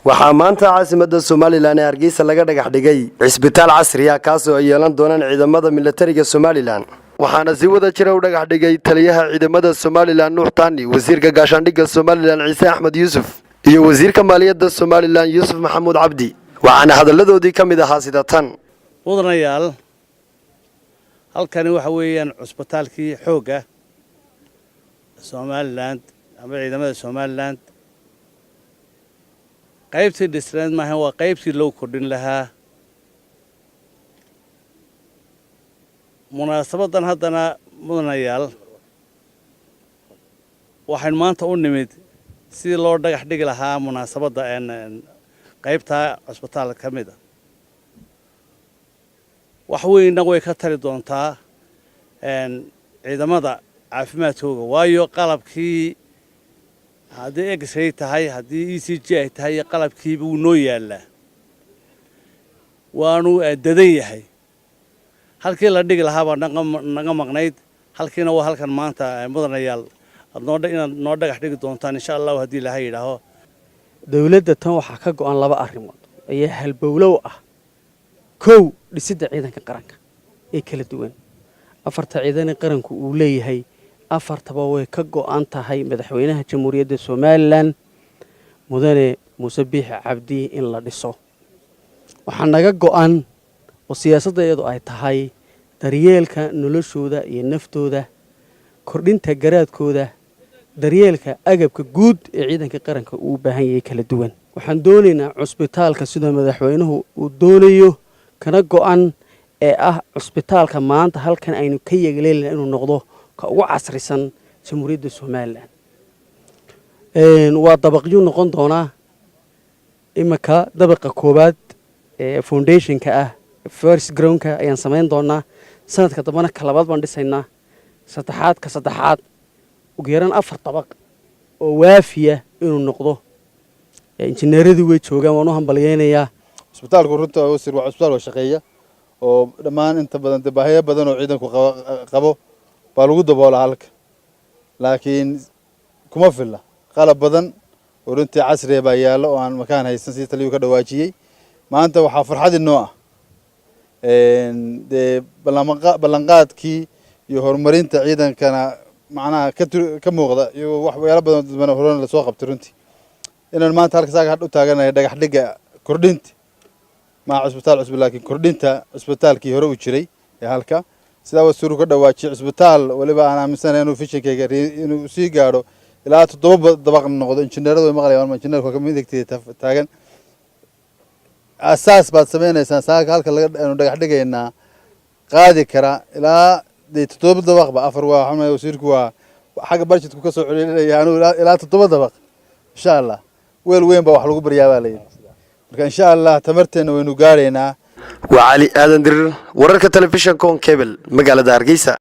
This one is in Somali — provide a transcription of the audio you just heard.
Waxaa maanta caasimadda Somaliland ee Hargeysa laga dhagax dhigay cisbitaal casri ah, kaasoo ay yeelan doonaan ciidamada milatariga Somaliland. Waxaana si wada jira u dhagax dhigay taliyaha ciidamada Somaliland Nuux Taani, wasiirka gaashaandhigga Somaliland Ciise Axmed Yuusuf iyo wasiirka maaliyadda Somaliland Yuusuf Maxamuud Cabdi. Waxaana hadalladoodii ka mid ahaa sida tan. Mudanayaal, halkani waxa weeyaan cusbitaalkii xoogga Somaliland ama ciidamada Somaliland. Qaybtii dhisneed maahan, waa qaybtii loo kordhin lahaa. Munaasabaddan haddana, mudanayaal, waxaynu maanta u nimid sidii loo dhagax dhigi lahaa munaasabadda qaybtaa cusbitaalka ka mid a. Wax weynna way ka tari doontaa ciidamada caafimaadkooga, waayo qalabkii, haddii X-ray tahay, haddii ECG ay tahay, iyo qalabkiiba wuu noo yaallaa, waanu dadan yahay. Halkii la dhigi lahaa baa naga maqnayd. Halkiina waa halkan maanta, mudanayaal, aad noo inaad noo dhagax dhigi doontaan, insha Allahu, haddii Ilaahay yidhaaho. Dowladda tan waxaa ka go'an laba arrimood ayaa halbowlow ah. Kow, dhisidda ciidanka qaranka ee kala duwan. Afarta ciidane qaranku uu leeyahay, afartaba way ka go'an tahay madaxweynaha Jamhuuriyadda Somaliland, Mudane Muuse Biixi Cabdi, in la dhiso. Waxaa naga go'an oo siyaasadda iyadu ay tahay daryeelka noloshooda iyo naftooda, kordhinta garaadkooda, daryeelka agabka guud ee ciidanka qaranka uu u baahan yahay kala duwan. Waxaan doonaynaa cusbitaalka sida madaxweynuhu uu doonayo kana go'an ee ah cusbitaalka maanta halkan aynu ka yegleelna inuu noqdo ka ugu casrisan Jamhuuriyadda Somaliland. Waa dabaqyuu noqon doonaa. Iminka dabaqa koowaad ee foundationka ah, first groundka, ayaan samayn doonaa. Sanadka dambena ka labaad baan dhisaynaa, saddexaad, ka saddexaad. Ugu yaraan afar dabaq oo waafiya inuu noqdo. Injineeradii way joogaan, waan u hambalyeynayaa. Cusbitaalku runta, wasiir, waa cusbitaal oo shaqeeya oo dhammaan inta badan dee baahiyo badan oo ciidanku qabo baa lagu daboolaa halka, laakiin kuma filla. Qalab badan oo runtii casriya baa yaallo oo aan makaan haysan, sidii taliyuu ka dhawaajiyey. Maanta waxaa farxad inoo ah dee ballanqaadkii iyo horumarinta ciidankana macnaha ka muuqda iyo waxyaalo badan oo dadweyne horena lasoo qabtay. Runtii inaan maanta halka saaga hadh u taaganahay dhagax dhigga kordhinta, maa cusbitaal cusub, laakiin kordhinta cusbitaalkii hore u jiray ee halka, sidaa wasiiru ka dhawaajiyay, cusbitaal waliba aan aaminsanahay inuu visionkayga inuu sii gaadho ilaa 7 dabaq noqdo. Injineeradu way maqlayaan, injineerku ka midigteeda taagan. Asaas baad sameynaysaan saaka halka laga aynu dhagax dhigaynaa, qaadi kara ilaa dee 7 dabaqba. Afar waa waxaan, wasiirku waa xagga budgetku ka soo celinaya. Anugu ilaa 7 dabaq, insha Allah. Weel weyn baa wax lagu baryaa baa layidhi. Marka, insha Allah, tamarteenna waynu gaadhaynaa. Waa Cali Aadan Dirir, wararka telefishanka Horn Cable, magaalada Hargeysa.